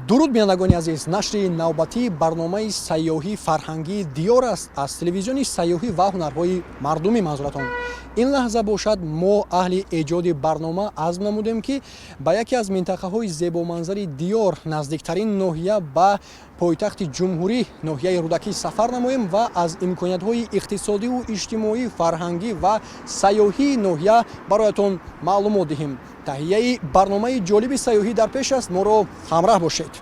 Дуруд, бинандагони азиз! Нашри навбатии барномаи сайёҳӣ фарҳангии Диёр аст аз телевизиони сайёҳӣ ва ҳунарҳои мардумӣ манзуратон. Ин лаҳза бошад, мо аҳли эҷоди барнома азм намудем, ки ба яке аз минтақаҳои зебоманзари Диёр, наздиктарин ноҳия ба пойтахти ҷумҳурӣ, ноҳияи Рӯдакӣ сафар намоем ва аз имкониятҳои иқтисодиву иҷтимоӣ, фарҳангӣ ва сайёҳии ноҳия бароятон маълумот диҳем. Таҳияи барномаи ҷолиби сайёҳӣ дар пеш аст, моро ҳамраҳ бошед.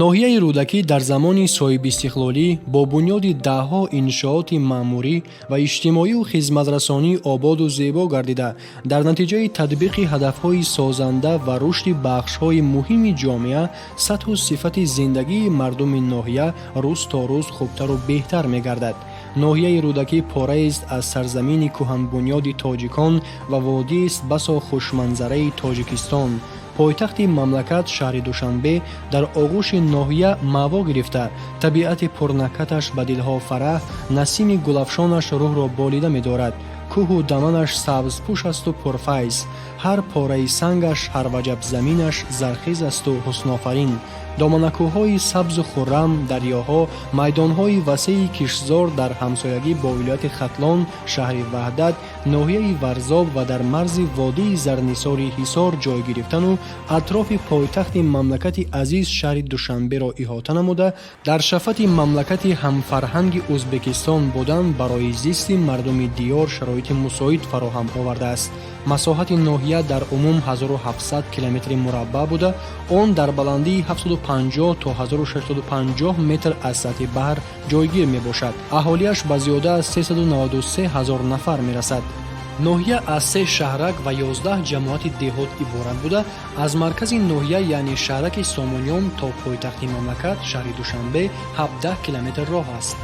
Ноҳияи Рӯдакӣ дар замони соҳибистиқлолӣ бо бунёди даҳҳо иншооти маъмурӣ ва иҷтимоию хизматрасонӣ ободу зебо гардида, дар натиҷаи татбиқи ҳадафҳои созанда ва рушди бахшҳои муҳими ҷомеа сатҳу сифати зиндагии мардуми ноҳия рӯз то рӯз хубтару беҳтар мегардад. Ноҳияи Рӯдакӣ пораест аз сарзамини кӯҳанбунёди тоҷикон ва водиест басо хушманзараи Тоҷикистон. Пойтахти мамлакат, шаҳри Душанбе, дар оғӯши ноҳия маъво гирифта, табиати пурнакаташ ба дилҳо фараҳ, насими гулафшонаш рӯҳро болида медорад. Кӯҳу даманаш сабзпӯш асту пурфайз, ҳар пораи сангаш, ҳар ваҷаб заминаш зархез асту ҳуснофарин. Доманакӯҳҳои сабзу хуррам, дарёҳо, майдонҳои васеи киштзор дар ҳамсоягӣ бо вилояти Хатлон, шаҳри Ваҳдат, ноҳияи Варзоб ва дар марзи водии Зарнисори Ҳисор ҷой гирифтану атрофи пойтахти мамлакати азиз, шаҳри Душанберо иҳота намуда, дар шафати мамлакати ҳамфарҳанги Ӯзбекистон будан барои зисти мардуми диёр шароити мусоид фароҳам овардааст. Масоҳати ноҳия дар умум 1700 километри мураббаъ буда, он дар баландии 750 то 1650 метр аз сатҳи баҳр ҷойгир мебошад. Аҳолиаш ба зиёда аз 393 ҳазор нафар мерасад. Ноҳия аз се шаҳрак ва 11 ҷамоати деҳот иборат буда, аз маркази ноҳия, яъне шаҳраки Сомониён, то пойтахти мамлакат, шаҳри Душанбе, 17 километр роҳ аст.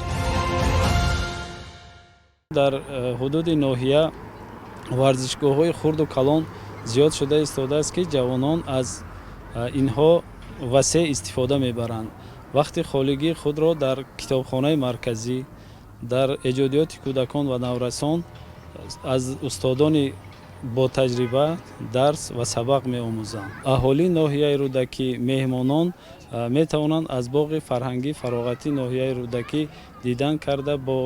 Дар ҳудуди ноҳия варзишгоҳҳои хурду калон зиёд шуда истодааст, ки ҷавонон аз инҳо васеъ истифода мебаранд. Вақти холигии худро дар китобхонаи марказӣ, дар эҷодиёти кӯдакон ва наврасон аз устодони ботаҷриба дарс ва сабақ меомӯзанд. Аҳолии ноҳияи Рӯдакӣ, меҳмонон метавонанд аз боғи фарҳангӣ фароғатии ноҳияи Рӯдакӣ дидан карда, бо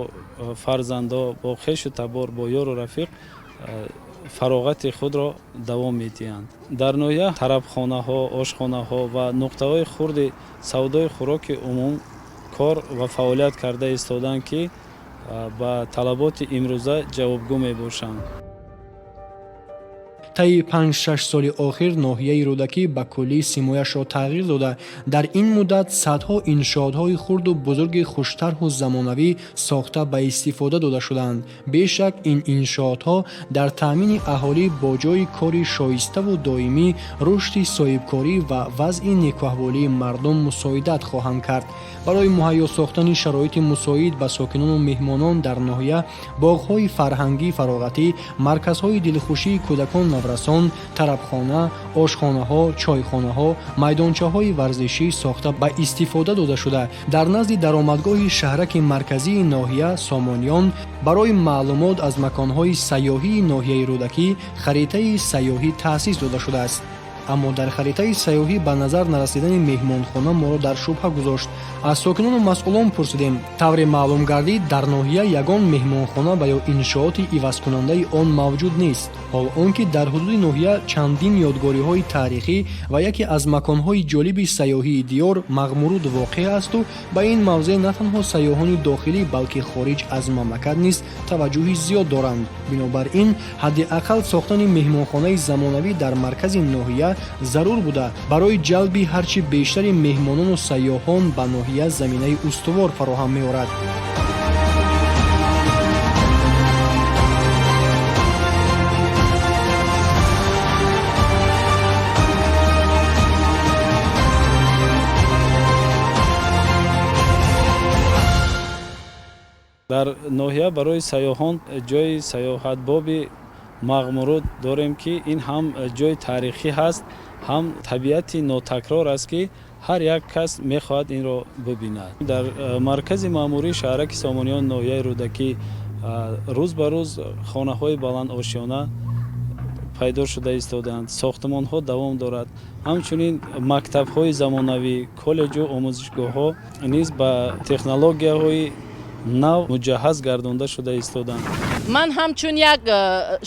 фарзандо, бо хешу табор, бо ёру рафиқ фароғати худро давом медиҳанд. Дар ноҳия тарабхонаҳо, ошхонаҳо ва нуқтаҳои хурди савдои хӯроки умум кор ва фаъолият карда истодаанд, ки ба талаботи имрӯза ҷавобгӯ мебошанд. Таи 5-6 соли охир ноҳияи Рӯдакӣ ба куллӣ симояшро тағйир дода, дар ин муддат садҳо иншоотҳои хурду бузурги хуштарҳу замонавӣ сохта ба истифода дода шудаанд. Бешак, ин иншоотҳо дар таъмини аҳолӣ бо ҷойи кори шоиставу доимӣ, рушди соҳибкорӣ ва вазъи некуаҳволии мардум мусоидат хоҳанд кард. Барои муҳайё сохтани шароити мусоид ба сокинону меҳмонон дар ноҳия боғҳои фарҳангӣ фароғатӣ, марказҳои дилхушии кӯдакон, наврасон, тарабхона, ошхонаҳо, чойхонаҳо, майдончаҳои варзишӣ сохта ба истифода дода шуда, дар назди даромадгоҳи шаҳраки марказии ноҳия Сомониён барои маълумот аз маконҳои сайёҳии ноҳияи Рӯдакӣ харитаи сайёҳӣ таъсис дода шудааст. Аммо дар харитаи сайёҳӣ ба назар нарасидани меҳмонхона моро дар шубҳа гузошт. Аз сокинону масъулон пурсидем. Тавре маълум гардид, дар ноҳия ягон меҳмонхона ва ё иншооти ивазкунандаи он мавҷуд нест, ҳол он ки дар ҳудуди ноҳия чандин ёдгориҳои таърихӣ ва яке аз маконҳои ҷолиби сайёҳии диёр, Мағмуруд, воқеъ асту ба ин мавзеъ на танҳо сайёҳони дохилӣ, балки хориҷ аз мамлакат низ таваҷҷӯҳи зиёд доранд. Бинобар ин, ҳадди ақал сохтани меҳмонхонаи замонавӣ дар маркази ноҳия зарур буда, барои ҷалби ҳарчи бештари меҳмонону сайёҳон ба ноҳия заминаи устувор фароҳам меорад. Дар ноҳия барои сайёҳон ҷойи сайёҳатбоби Мағмуруд дорем, ки ин ҳам ҷои таърихӣ ҳаст, ҳам табиати нотакрор аст, ки ҳар як кас мехоҳад инро бибинад. Дар маркази маъмурии шаҳраки Сомониён ноҳияи Рӯдакӣ рӯз ба рӯз хонаҳои баландошёна Пайдо шуда истодаанд, сохтмонҳо давом дорад. Ҳамчунин мактабҳои замонавӣ, коллеҷу омӯзишгоҳҳо низ ба технологияҳои нав муҷаҳҳаз гардонда шуда истодаанд. Ман ҳамчун як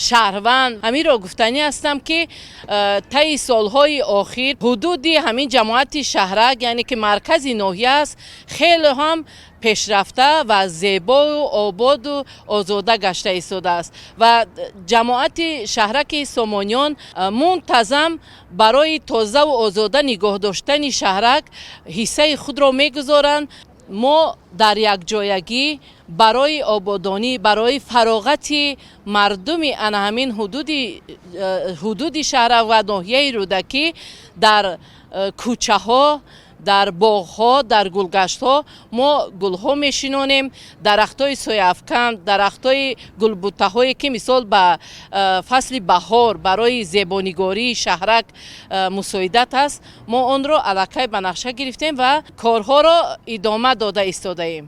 шаҳрванд ҳаминро гуфтанӣ ҳастам, ки таи солҳои охир ҳудуди ҳамин ҷамоати шаҳрак, яъне ки маркази ноҳия аст, хеле ҳам пешрафта ва зебою ободу озода гашта истодааст ва ҷамоати шаҳраки Сомониён мунтазам барои тозаву озода нигоҳ доштани шаҳрак ҳиссаи худро мегузоранд. Мо дар якҷоягӣ барои ободонӣ, барои фароғати мардуми ана ҳамин ҳудуди шаҳрак ва ноҳияи Рӯдакӣ дар кӯчаҳо, дар боғҳо, дар гулгаштҳо мо гулҳо мешинонем, дарахтҳои сояафкан, дарахтҳои гулбуттаҳое, ки мисол ба фасли баҳор барои зебонигории шаҳрак мусоидат аст, мо онро аллакай ба нақша гирифтем ва корҳоро идома дода истодаем.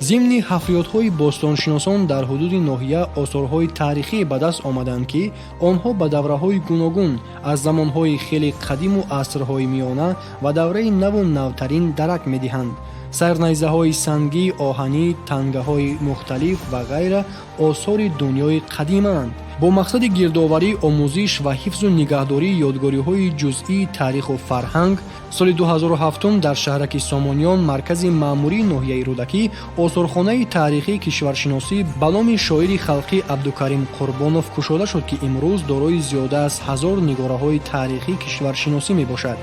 Зимни ҳафриётҳои бостоншиносон дар ҳудуди ноҳия осорҳои таърихӣ ба даст омаданд, ки онҳо ба давраҳои гуногун аз замонҳои хеле қадиму асрҳои миёна ва давраи наву навтарин дарак медиҳанд. Сарнайзаҳои сангӣ, оҳанӣ, тангаҳои мухталиф ва ғайра осори дунёи қадимаанд. Бо мақсади гирдоварӣ, омӯзиш ва ҳифзу нигаҳдории ёдгориҳои ҷузъии таъриху фарҳанг соли 2007 дар шаҳраки Сомониён, маркази маъмурии ноҳияи Рӯдакӣ, осорхонаи таърихии кишваршиносӣ ба номи шоири халқӣ Абдукарим Қурбонов кушода шуд, ки имрӯз дорои зиёда аз 1000 нигораҳои таърихии кишваршиносӣ мебошад.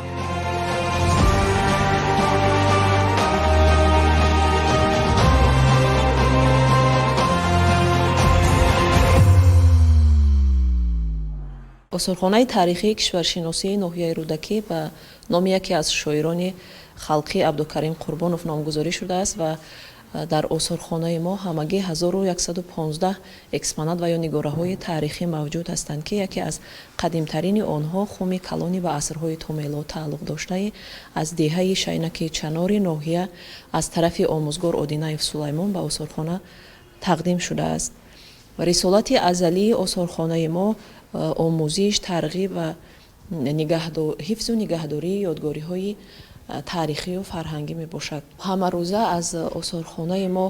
Осорхонаи таърихии кишваршиносии ноҳияи Рӯдакӣ ба номи яке аз шоирони халқӣ Абдукарим Қурбонов номгузорӣ шудааст ва дар осорхонаи мо ҳамагӣ 1115 экспонат ва ё нигораҳои таърихӣ мавҷуд ҳастанд, ки яке аз қадимтарини онҳо хуми калони ба асрҳои томелод тааллуқ доштаи аз деҳаи Шайнаки Чанори ноҳия аз тарафи омӯзгор Одинаев Сулаймон ба осорхона тақдим шудааст. Ва рисолати азалии осорхонаи мо омӯзиш, тарғиб ва ҳифзу нигаҳдории ёдгориҳои таърихию фарҳангӣ мебошад. Ҳамарӯза аз осорхонаи мо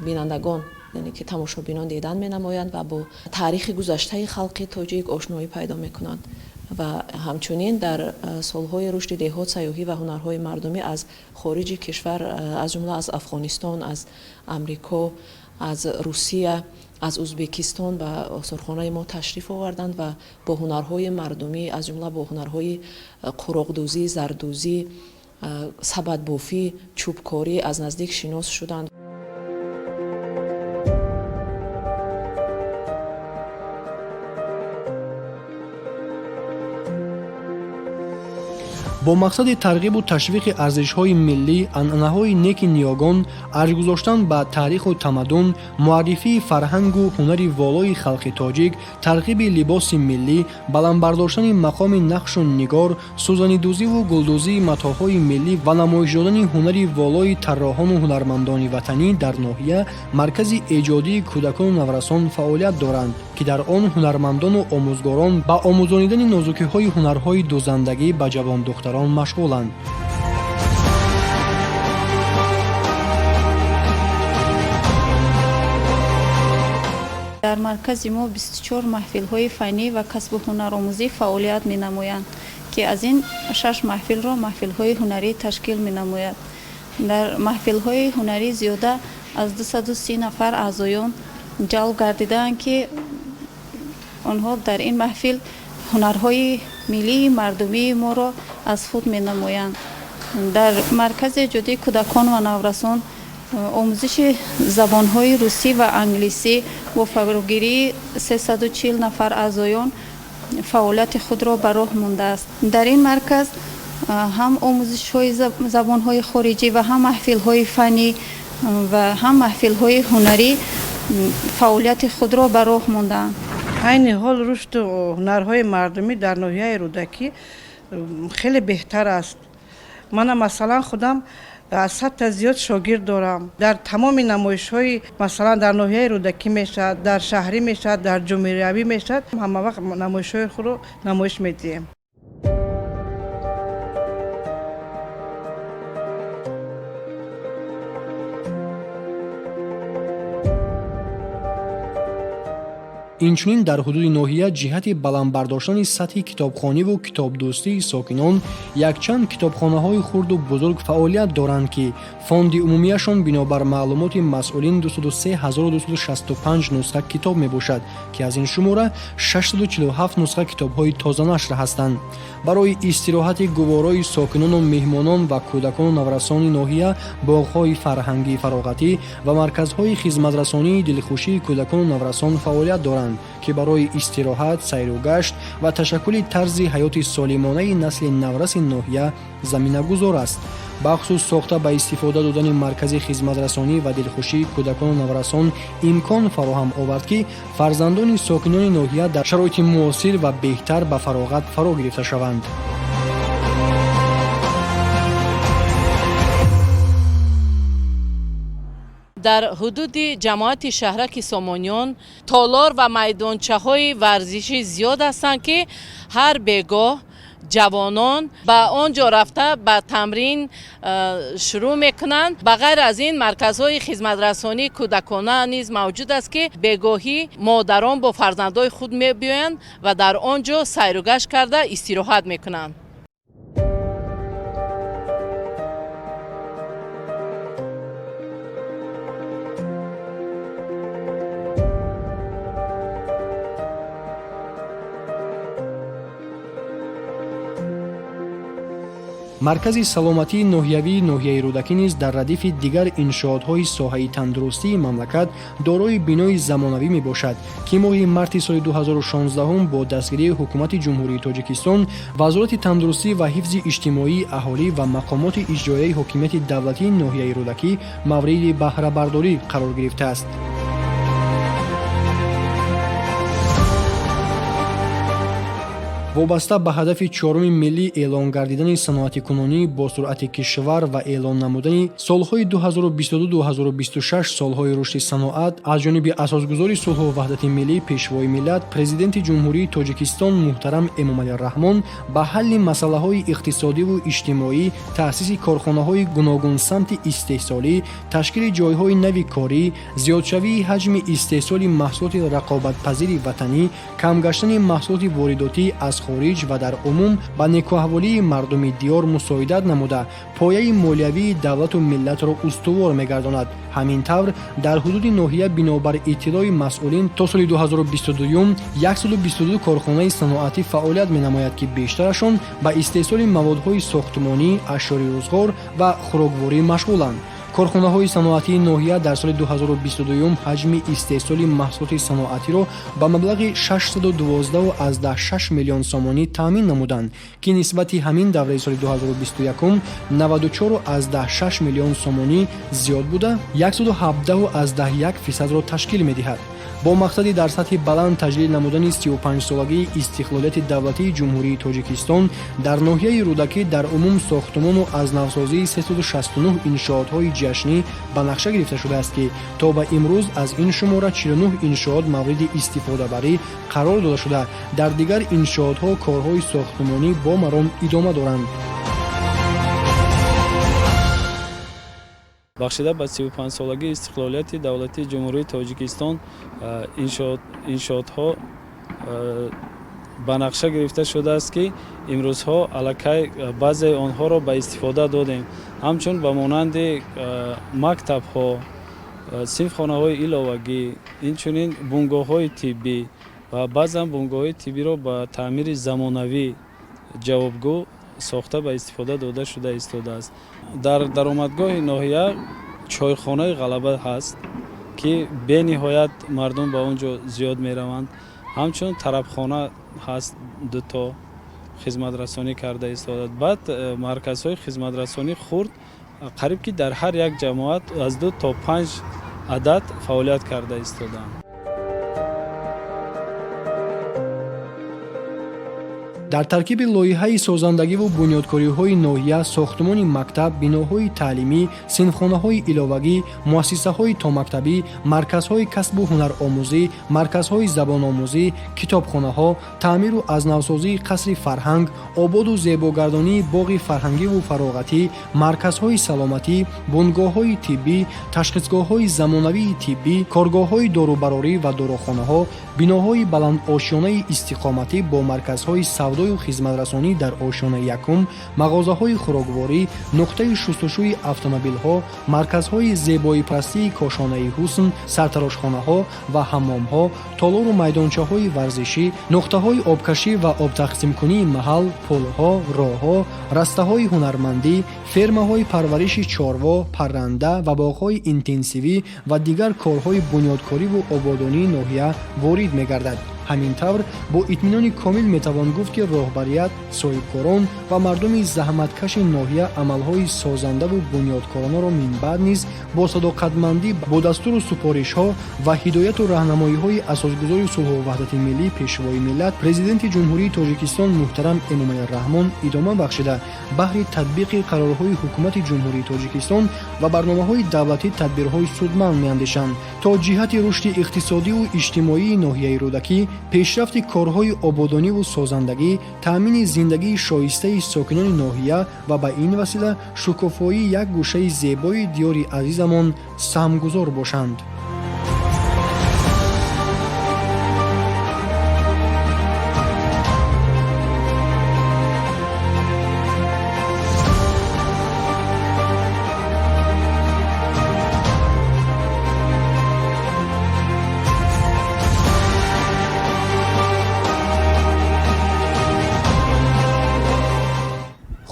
бинандагон, яъне ки тамошобинон, дидан менамоянд ва бо таърихи гузаштаи халқи тоҷик ошноӣ пайдо мекунанд. Ва ҳамчунин дар солҳои рушди деҳот, сайёҳӣ ва ҳунарҳои мардумӣ аз хориҷи кишвар, аз ҷумла аз Афғонистон, аз Амрико, аз Русия, аз Узбекистон ба осорхонаи мо ташриф оварданд ва бо ҳунарҳои мардумӣ, аз ҷумла бо ҳунарҳои қуроқдӯзӣ, зардӯзӣ, сабадбофӣ, чӯбкорӣ аз наздик шинос шуданд. Бо мақсади тарғибу ташвиқи арзишҳои миллӣ, анъанаҳои неки ниёгон, арҷ гузоштан ба таъриху тамаддун, муаррифии фарҳангу ҳунари волои халқи тоҷик, тарғиби либоси миллӣ, баланд бардоштани мақоми нақшу нигор, сӯзанидӯзиву гулдӯзии матоъҳои миллӣ ва намоиш додани ҳунари волои тарроҳону ҳунармандони ватанӣ дар ноҳия маркази эҷодии кӯдакону наврасон фаъолият доранд, ки дар он ҳунармандону омӯзгорон ба омӯзонидани нозукиҳои ҳунарҳои дӯзандагӣ ба ҷавондухтарон машғуланд. Дар маркази мо 24 маҳфилҳои фаннӣ ва касбу ҳунаромӯзӣ фаъолият менамоянд, ки аз ин шаш маҳфилро маҳфилҳои ҳунарӣ ташкил менамояд. Дар маҳфилҳои ҳунарӣ зиёда аз 230 нафар аъзоён ҷалб гардидаанд, ки онҳо дар ин маҳфил ҳунарҳои миллии мардумии моро аз худ менамоянд. Дар маркази эҷодии кӯдакон ва наврасон омӯзиши забонҳои русӣ ва англисӣ бо фарогирии 340 нафар аъзоён фаъолияти худро ба роҳ мондааст. Дар ин марказ ҳам омӯзишҳои забонҳои хориҷӣ ва ҳам маҳфилҳои фаннӣ ва ҳам маҳфилҳои ҳунарӣ фаъолияти худро ба роҳ мондаанд. Айни ҳол рушду ҳунарҳои мардумӣ дар ноҳияи Рӯдакӣ хеле беҳтар аст. Мана, масалан, худам Аз 100 та зиёд шогирд дорам. Дар тамоми намоишҳои, масалан, дар ноҳияи Рӯдакӣ мешавад, дар шаҳрӣ мешавад, дар ҷумҳуриявӣ мешавад, ҳамавақт намоишҳои худро намоиш медиҳем. Инчунин дар ҳудуди ноҳия ҷиҳати баланд бардоштани сатҳи китобхониву китобдӯстии сокинон якчанд китобхонаҳои хурду бузург фаъолият доранд, ки фонди умумияшон бинобар маълумоти масъулин 203 265 нусха китоб мебошад, ки аз ин шумора 647 нусха китобҳои тозанашр ҳастанд. Барои истироҳати гуворои сокинону меҳмонон ва кӯдакону наврасони ноҳия боғҳои фарҳангии фароғатӣ ва марказҳои хизматрасонии дилхушии кӯдакону наврасон фаъолият доранд, ки барои истироҳат, сайру гашт ва ташаккули тарзи ҳаёти солимонаи насли навраси ноҳия заминагузор аст. Бахусус сохта ба истифода додани маркази хизматрасонӣ ва дилхушии кӯдакону наврасон имкон фароҳам овард, ки фарзандони сокинони ноҳия дар шароити муосир ва беҳтар ба фароғат фаро гирифта шаванд. Дар ҳудуди ҷамоати шаҳраки Сомониён толор ва майдончаҳои варзишӣ зиёд ҳастанд, ки ҳар бегоҳ ҷавонон ба он ҷо рафта ба тамрин шурӯъ мекунанд. Ба ғайр аз ин, марказҳои хизматрасонии кӯдакона низ мавҷуд аст, ки бегоҳӣ модарон бо фарзандои худ мебиёянд ва дар он ҷо сайругашт карда истироҳат мекунанд. Маркази саломатии ноҳиявии ноҳияи Рӯдакӣ низ дар радифи дигар иншоотҳои соҳаи тандурустии мамлакат дорои бинои замонавӣ мебошад, ки моҳи марти соли 2016 бо дастгирии Ҳукумати Ҷумҳурии Тоҷикистон, Вазорати тандурустӣ ва ҳифзи иҷтимоии аҳолӣ ва мақомоти иҷроияи ҳокимияти давлатии ноҳияи Рӯдакӣ мавриди баҳрабардорӣ қарор гирифтааст. Вобаста ба ҳадафи чоруми миллӣ, эълон гардидани саноатикунонии босуръати кишвар ва эълон намудани солҳои 2022-2026 солҳои рушди саноат аз ҷониби Асосгузори сулҳу ваҳдати миллӣ, Пешвои миллат, Президенти Ҷумҳурии Тоҷикистон муҳтарам Эмомалӣ Раҳмон, ба ҳалли масъалаҳои иқтисодиву иҷтимоӣ, таъсиси корхонаҳои гуногунсамти истеҳсолӣ, ташкили ҷойҳои нави корӣ, зиёдшавии ҳаҷми истеҳсоли маҳсулоти рақобатпазири ватанӣ, кам гаштани маҳсулоти воридотӣ аз хориҷ ва дар умум ба некӯаҳволии мардуми диёр мусоидат намуда, пояи молиявии давлату миллатро устувор мегардонад. Ҳамин тавр, дар ҳудуди ноҳия бинобар иттилои масъулин то соли 2022 122 корхонаи саноатӣ фаъолият менамояд, ки бештарашон ба истеҳсоли маводҳои сохтмонӣ, ашёри рӯзғор ва хӯрокворӣ машғуланд. Корхонаҳои саноатии ноҳия дар соли 2022 ҳаҷми истеҳсоли маҳсулоти саноатиро ба маблағи 612,6 миллион сомонӣ таъмин намуданд, ки нисбати ҳамин давраи соли 2021 94,6 миллион сомонӣ зиёд буда, 117,1 фисадро ташкил медиҳад. Бо мақсади дар сатҳи баланд таҷлил намудани 35-солагии истиқлолияти давлатии Ҷумҳурии Тоҷикистон дар ноҳияи Рӯдакӣ дар умум сохтумону аз навсозии 369 иншоотҳои ҷашнӣ ба нақша гирифта шудааст, ки то ба имрӯз аз ин шумора 49 иншоот мавриди истифодабарӣ қарор дода шуда, дар дигар иншоотҳо корҳои сохтумонӣ бо маром идома доранд. Бахшида ба 35-солагии истиқлолияти давлатии Ҷумҳурии Тоҷикистон иншоотҳо ба нақша гирифта шудааст, ки имрӯзҳо аллакай баъзеи онҳоро ба истифода додем, ҳамчун ба монанди мактабҳо, синфхонаҳои иловагӣ, инчунин бунгоҳҳои тиббӣ ва баъзан бунгоҳҳои тиббиро ба таъмири замонавӣ ҷавобгӯ сохта ба истифода дода шуда истодааст. Дар даромадгоҳи ноҳия чойхонаи Ғалаба ҳаст, ки бениҳоят мардум ба он ҷо зиёд мераванд. Ҳамчунин тарабхона ҳаст, дуто хизматрасонӣ карда истодааст. Баъд марказҳои хизматрасонӣ хурд қариб ки дар ҳар як ҷамоат аз ду то панҷ адад фаъолият карда истодаанд. Дар таркиби лоиҳаи созандагиву бунёдкориҳои ноҳия сохтмони мактаб, биноҳои таълимӣ, синфхонаҳои иловагӣ, муассисаҳои томактабӣ, марказҳои касбу ҳунаромӯзӣ, марказҳои забономӯзӣ, китобхонаҳо, таъмиру азнавсозии қасри фарҳанг, ободу зебогардонии боғи фарҳангиву фароғатӣ, марказҳои саломатӣ, бунгоҳҳои тиббӣ, ташхисгоҳҳои замонавии тиббӣ, коргоҳҳои дорубарорӣ ва дорухонаҳо, биноҳои баландошёнаи истиқоматӣ бо марказҳои савдою хизматрасонӣ дар ошёнаи якум, мағозаҳои хӯрокворӣ, нуқтаи шустушӯи автомобилҳо, марказҳои зебоипарастии кошонаи ҳусн, сартарошхонаҳо ва ҳаммомҳо, толору майдончаҳои варзишӣ, нуқтаҳои обкашӣ ва обтақсимкунии маҳал, пулҳо, роҳҳо, растаҳои ҳунармандӣ, фермаҳои парвариши чорво, парранда ва боғҳои интенсивӣ ва дигар корҳои бунёдкориву ободонии ноҳия ворид мегардад. Ҳамин тавр, бо итминони комил метавон гуфт, ки роҳбарият, соҳибкорон ва мардуми заҳматкаши ноҳия амалҳои созандаву бунёдкоронаро минбаъд низ бо садоқатмандӣ бо дастуру супоришҳо ва ҳидояту раҳнамоиҳои асосгузори сулҳу ваҳдати миллӣ, Пешвои миллат, Президенти Ҷумҳурии Тоҷикистон муҳтарам Эмомалӣ Раҳмон идома бахшида, баҳри татбиқи қарорҳои Ҳукумати Ҷумҳурии Тоҷикистон ва барномаҳои давлатӣ тадбирҳои судманд меандешанд, то ҷиҳати рушди иқтисодиву иҷтимоии ноҳияи Рӯдакӣ, пешрафти корҳои ободониву созандагӣ, таъмини зиндагии шоистаи сокинони ноҳия ва ба ин васила шукуфоии як гӯшаи зебои диёри азизамон саҳмгузор бошанд.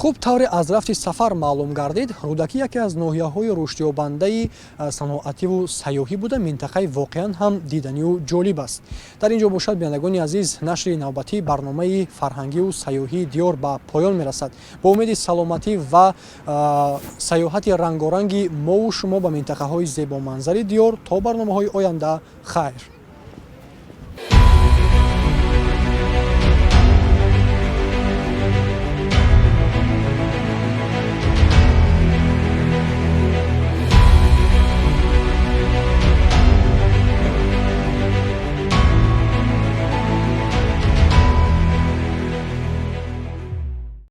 Хуб, тавре аз рафти сафар маълум гардид, Рӯдакӣ яке аз ноҳияҳои рушдёбандаи саноативу сайёҳӣ буда, минтақаи воқеан ҳам диданию ҷолиб аст. Дар ин ҷо бошад, бинандагони азиз, нашри навбатии барномаи фарҳангиву сайёҳии диёр ба поён мерасад. Бо умеди саломатӣ ва сайёҳати рангоранги мову шумо ба минтақаҳои зебоманзари диёр, то барномаҳои оянда, хайр.